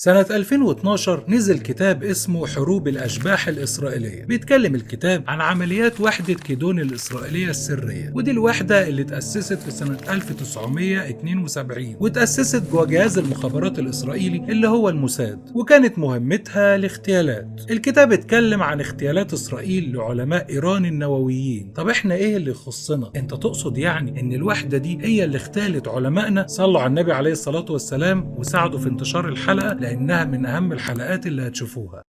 سنة 2012 نزل كتاب اسمه حروب الأشباح الإسرائيلية. بيتكلم الكتاب عن عمليات وحدة كيدون الإسرائيلية السرية، ودي الوحدة اللي تأسست في سنة 1972 وتأسست جوا جهاز المخابرات الإسرائيلي اللي هو الموساد، وكانت مهمتها الاغتيالات. الكتاب اتكلم عن اغتيالات إسرائيل لعلماء إيران النوويين. طب احنا ايه اللي يخصنا؟ انت تقصد يعني ان الوحدة دي هي اللي اغتالت علمائنا؟ صلوا على النبي عليه الصلاة والسلام وساعدوا في انتشار الحلقة لأنها من أهم الحلقات اللي هتشوفوها.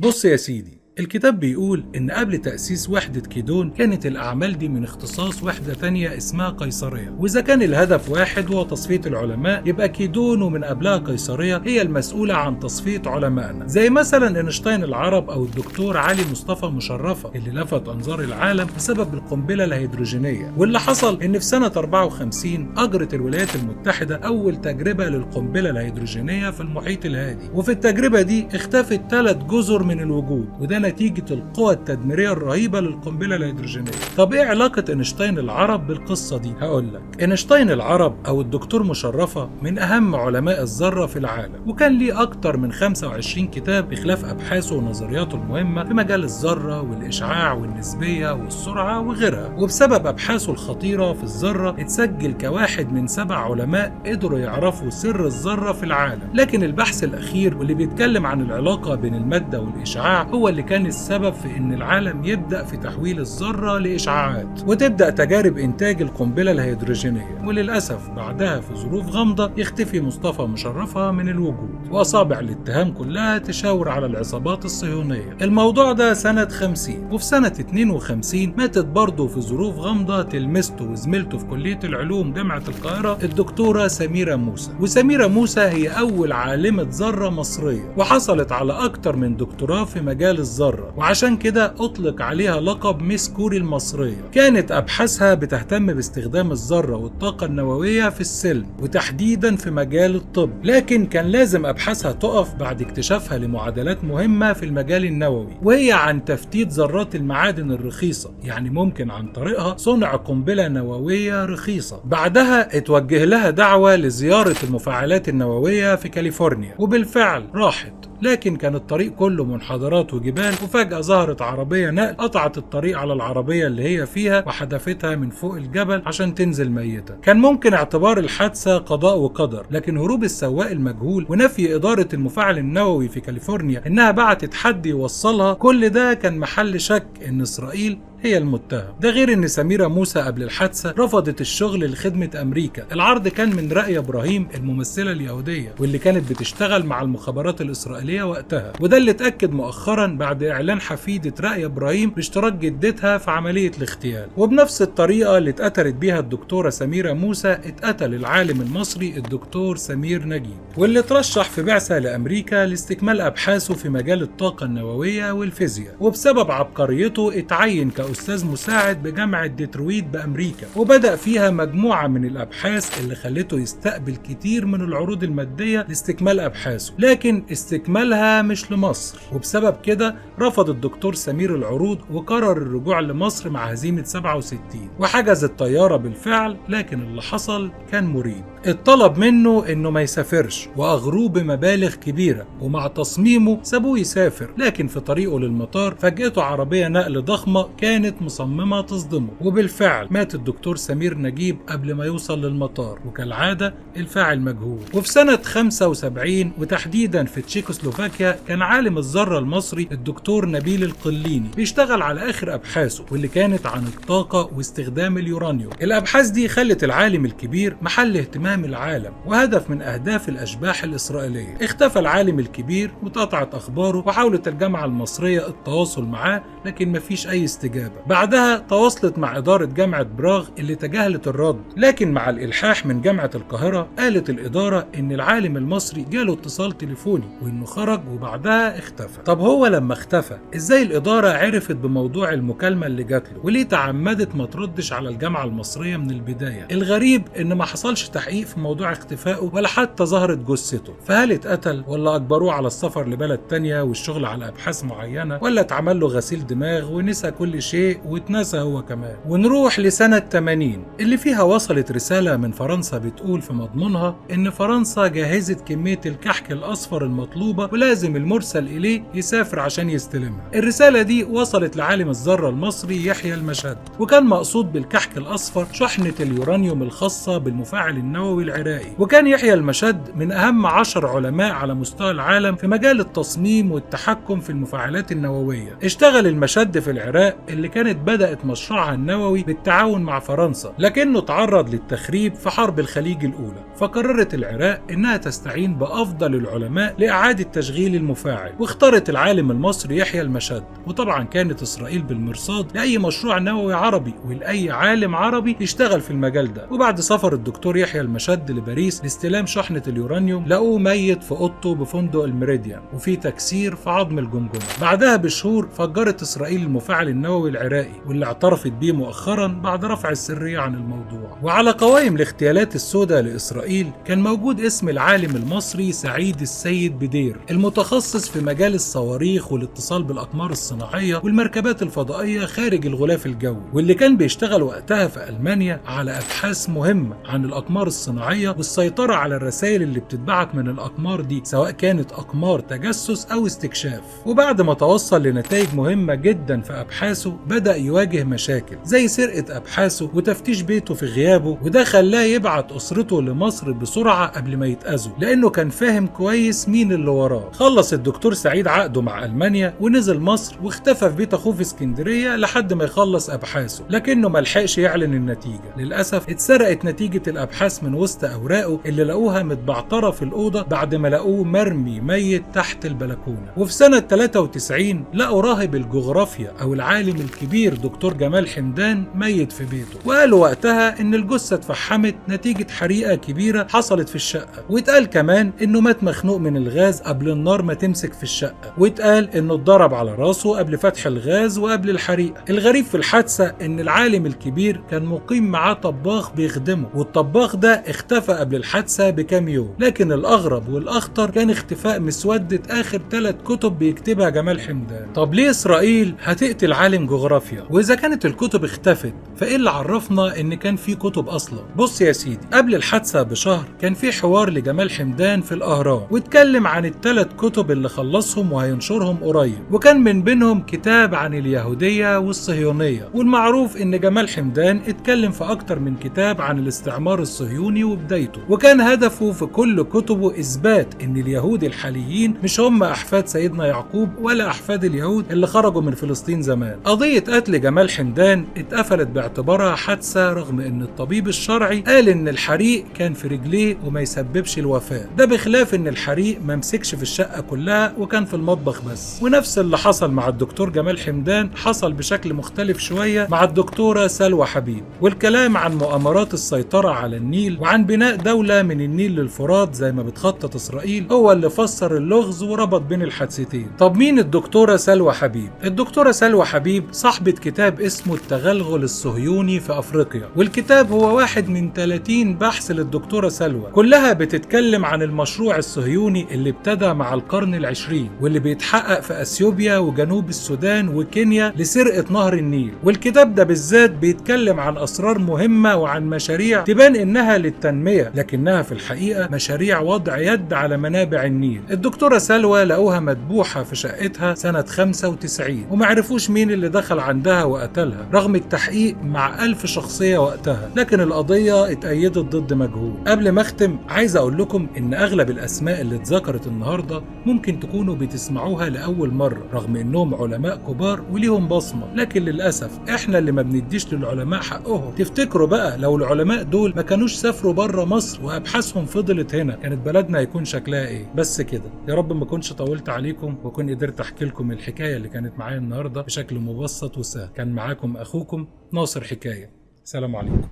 بص يا سيدي، الكتاب بيقول إن قبل تأسيس وحدة كيدون كانت الأعمال دي من اختصاص وحدة تانية اسمها قيصرية، وإذا كان الهدف واحد وهو تصفية العلماء يبقى كيدون ومن قبلها قيصرية هي المسؤولة عن تصفية علمائنا، زي مثلا اينشتاين العرب أو الدكتور علي مصطفى مشرفة اللي لفت أنظار العالم بسبب القنبلة الهيدروجينية. واللي حصل إن في سنة 54 أجرت الولايات المتحدة أول تجربة للقنبلة الهيدروجينية في المحيط الهادي، وفي التجربة دي اختفت 3 جزر من الوجود، وده نتيجة القوى التدميرية الرهيبة للقنبلة الهيدروجينية. طب ايه علاقة اينشتاين العرب بالقصة دي؟ هقولك. اينشتاين العرب او الدكتور مشرفة من اهم علماء الذرة في العالم، وكان ليه اكتر من 25 كتاب بخلاف ابحاثه ونظرياته المهمة في مجال الذرة والاشعاع والنسبية والسرعة وغيرها. وبسبب ابحاثه الخطيرة في الذرة اتسجل كواحد من 7 علماء قدروا يعرفوا سر الذرة في العالم. لكن البحث الاخير واللي بيتكلم عن العلاقة بين المادة والاشعاع هو اللي كان السبب في ان العالم يبدأ في تحويل الذرة لإشعاعات وتبدأ تجارب إنتاج القنبلة الهيدروجينية. وللأسف بعدها في ظروف غامضة يختفي مصطفى مشرفة من الوجود، وأصابع الاتهام كلها تشاور على العصابات الصهيونية. الموضوع ده سنة 50، وفي سنة 52 ماتت برضه في ظروف غامضة تلمسته وزميلته في كلية العلوم جامعة القاهرة الدكتورة سميرة موسى. وسميرة موسى هي أول عالمة ذرة مصرية، وحصلت على أكتر من دكتوراه في مجال الذرة، وعشان كده أطلق عليها لقب ميس كوري المصرية. كانت أبحاثها بتهتم باستخدام الذرة والطاقة النووية في السلم، وتحديدا في مجال الطب، لكن كان لازم أبحاثها تقف بعد اكتشافها لمعادلات مهمة في المجال النووي، وهي عن تفتيت ذرات المعادن الرخيصة، يعني ممكن عن طريقها صنع قنبلة نووية رخيصة. بعدها اتوجه لها دعوة لزيارة المفاعلات النووية في كاليفورنيا، وبالفعل راحت، لكن كان الطريق كله منحدرات وجبال، وفجأة ظهرت عربية نقل قطعت الطريق على العربية اللي هي فيها وحدفتها من فوق الجبل عشان تنزل ميتة. كان ممكن اعتبار الحادثة قضاء وقدر، لكن هروب السواق المجهول ونفي إدارة المفاعل النووي في كاليفورنيا إنها بعتت حد يوصلها، كل ده كان محل شك إن إسرائيل هي المتهم. ده غير ان سميرة موسى قبل الحادثة رفضت الشغل لخدمة امريكا. العرض كان من رأي ابراهيم الممثلة اليهودية واللي كانت بتشتغل مع المخابرات الاسرائيلية وقتها، وده اللي اتأكد مؤخرا بعد اعلان حفيدة رأي ابراهيم باشتراك جدتها في عملية الاغتيال. وبنفس الطريقة اللي اتقتلت بيها الدكتورة سميرة موسى اتقتل العالم المصري الدكتور سمير نجيب، واللي ترشح في بعثة لامريكا لاستكمال ابحاثه في مجال الطاقة النووية والفيزياء، وبسبب عبقريته اتعين كأستاذ مساعد بجامعة ديترويت بأمريكا، وبدأ فيها مجموعة من الأبحاث اللي خلته يستقبل كتير من العروض المادية لاستكمال أبحاثه، لكن استكمالها مش لمصر، وبسبب كده رفض الدكتور سمير العروض وقرر الرجوع لمصر مع هزيمة 67، وحجز الطيارة بالفعل. لكن اللي حصل كان مريب. اتطلب منه انه ما يسافرش واغروه بمبالغ كبيرة، ومع تصميمه سابوه يسافر، لكن في طريقه للمطار فاجئته عربية نقل ضخمة كانت مصممة تصدمه، وبالفعل مات الدكتور سمير نجيب قبل ما يوصل للمطار، وكالعادة الفاعل مجهول. وفي سنة 75 وتحديدا في تشيكوسلوفاكيا كان عالم الذرة المصري الدكتور نبيل القليني بيشتغل على آخر أبحاثه واللي كانت عن الطاقة واستخدام اليورانيوم. الأبحاث دي خلت العالم الكبير محل اهتمام العالم وهدف من أهداف الأشباح الإسرائيلية. اختفى العالم الكبير واتقطعت أخباره، وحاولت الجامعة المصرية التواصل معاه لكن مفيش أي استجابة. بعدها تواصلت مع إدارة جامعة براغ اللي تجاهلت الرد، لكن مع الإلحاح من جامعة القاهرة قالت الإدارة إن العالم المصري جاله اتصال تليفوني وإنه خرج وبعدها اختفى. طب هو لما اختفى إزاي الإدارة عرفت بموضوع المكالمة اللي جات له؟ وليه تعمدت ما تردش على الجامعة المصرية من البداية؟ الغريب إن ما حصلش تحقيق في موضوع اختفائه ولا حتى ظهرت جثته، فهل اتقتل ولا أجبروه على السفر لبلد تانية والشغل على أبحاث معينة، ولا اتعمل له غسيل دماغ ونسى كل شيء شيء واتنسى هو كمان. ونروح لسنة 80 اللي فيها وصلت رسالة من فرنسا بتقول في مضمونها إن فرنسا جهزت كمية الكحك الأصفر المطلوبة ولازم المرسل إليه يسافر عشان يستلمها. الرسالة دي وصلت لعالم الذرة المصري يحيى المشد، وكان مقصود بالكحك الأصفر شحنة اليورانيوم الخاصة بالمفاعل النووي العراقي. وكان يحيى المشد من أهم 10 علماء على مستوى العالم في مجال التصميم والتحكم في المفاعلات النووية. اشتغل المشد في العراق اللي كانت بدأت مشروعها النووي بالتعاون مع فرنسا، لكنه تعرض للتخريب في حرب الخليج الأولى، فقررت العراق إنها تستعين بأفضل العلماء لإعادة تشغيل المفاعل، واختارت العالم المصري يحيى المشد. وطبعا كانت إسرائيل بالمرصاد لأي مشروع نووي عربي ولأي عالم عربي يشتغل في المجال ده. وبعد سفر الدكتور يحيى المشد لباريس لاستلام شحنة اليورانيوم لقوه ميت في أوضته بفندق الميريديان وفي تكسير في عظم الجمجمة. بعدها بشهور فجرت إسرائيل المفاعل النووي العراقي واللي اعترفت بيه مؤخرا بعد رفع السرية عن الموضوع. وعلى قوائم الاغتيالات السوداء لإسرائيل كان موجود اسم العالم المصري سعيد السيد بدير، المتخصص في مجال الصواريخ والاتصال بالأقمار الصناعية والمركبات الفضائية خارج الغلاف الجوي، واللي كان بيشتغل وقتها في ألمانيا على أبحاث مهمة عن الأقمار الصناعية والسيطرة على الرسائل اللي بتتبعت من الأقمار دي، سواء كانت أقمار تجسس أو استكشاف. وبعد ما توصل لنتائج مهمة جدا في أبحاثه بدأ يواجه مشاكل زي سرقة أبحاثه وتفتيش بيته في غيابه، وده خلاه يبعت أسرته لمصر بسرعة قبل ما يتأذوا لأنه كان فاهم كويس مين اللي وراه. خلص الدكتور سعيد عقده مع ألمانيا ونزل مصر واختفى في بيت أخوه في اسكندرية لحد ما يخلص أبحاثه، لكنه ملحقش يعلن النتيجة. للأسف اتسرقت نتيجة الأبحاث من وسط أوراقه اللي لقوها متبعترة في الأوضة بعد ما لقوه مرمي ميت تحت البلكونة. وفي سنة 93 لقوا راهب الجغرافيا أو العالم الكبير دكتور جمال حمدان ميت في بيته، وقالوا وقتها إن الجثة اتفحمت نتيجة حريقة كبيرة حصلت في الشقة، واتقال كمان إنه مات مخنوق من الغاز قبل النار ما تمسك في الشقة، واتقال إنه اتضرب على راسه قبل فتح الغاز وقبل الحريقة. الغريب في الحادثة إن العالم الكبير كان مقيم معاه طباخ بيخدمه، والطباخ ده اختفى قبل الحادثة بكام يوم. لكن الأغرب والأخطر كان اختفاء مسودة آخر 3 كتب بيكتبها جمال حمدان. طب ليه إسرائيل هتقتل عالم جغرافيا؟ وإذا كانت الكتب اختفت فإيه اللي عرفنا إن كان في كتب أصلا؟ بص يا سيدي، قبل الحادثة بشهر كان في حوار لجمال حمدان في الأهرام، واتكلم عن ال3 كتب اللي خلصهم وهينشرهم قريب، وكان من بينهم كتاب عن اليهودية والصهيونية. والمعروف إن جمال حمدان اتكلم في أكتر من كتاب عن الاستعمار الصهيوني وبدايته، وكان هدفه في كل كتبه إثبات إن اليهود الحاليين مش هم أحفاد سيدنا يعقوب ولا أحفاد اليهود اللي خرجوا من فلسطين زمان. قضية قتل جمال حمدان اتقفلت باعتبارها حادثة، رغم إن الطبيب الشرعي قال إن الحريق كان في رجليه وما يسببش الوفاة، ده بخلاف إن الحريق ما مسكش في الشقة كلها وكان في المطبخ بس. ونفس اللي حصل مع الدكتور جمال حمدان حصل بشكل مختلف شوية مع الدكتورة سلوى حبيب، والكلام عن مؤامرات السيطرة على النيل وعن بناء دولة من النيل للفرات زي ما بتخطط إسرائيل هو اللي فسر اللغز وربط بين الحادثتين. طب مين الدكتورة سلوى حبيب؟ الدكتورة سلوى حبيب صاحبة كتاب اسمه التغلغل الصهيوني في أفريقيا، والكتاب هو واحد من 30 بحث للدكتورة سلوى، كلها بتتكلم عن المشروع الصهيوني اللي ابتدى مع القرن العشرين واللي بيتحقق في أثيوبيا وجنوب السودان وكينيا لسرقة نهر النيل. والكتاب ده بالذات بيتكلم عن أسرار مهمة وعن مشاريع تبان إنها للتنمية لكنها في الحقيقة مشاريع وضع يد على منابع النيل. الدكتورة سلوى لقوها مذبوحة في شقتها سنة 95 ومعرفوش مين اللي دخل عندها وقتلها رغم التحقيق مع 1000 شخصية وقتها، لكن القضية اتأيدت ضد مجهول. قبل ما اختم عايز اقول لكم ان اغلب الاسماء اللي اتذكرت النهاردة ممكن تكونوا بتسمعوها لأول مرة رغم انهم علماء كبار وليهم بصمة، لكن للأسف احنا اللي ما بنديش للعلماء حقهم. تفتكروا بقى لو العلماء دول ما كانوش سافروا بره مصر وابحاثهم فضلت هنا كانت بلدنا هيكون شكلها ايه؟ بس كده، يا رب ما كنتش طولت عليكم واكون قدرت احكي لكم الحكاية اللي كانت معايا النهاردة بشكل مبسط وسهل. كان معاكم اخوكم ناصر حكاية. سلام عليكم.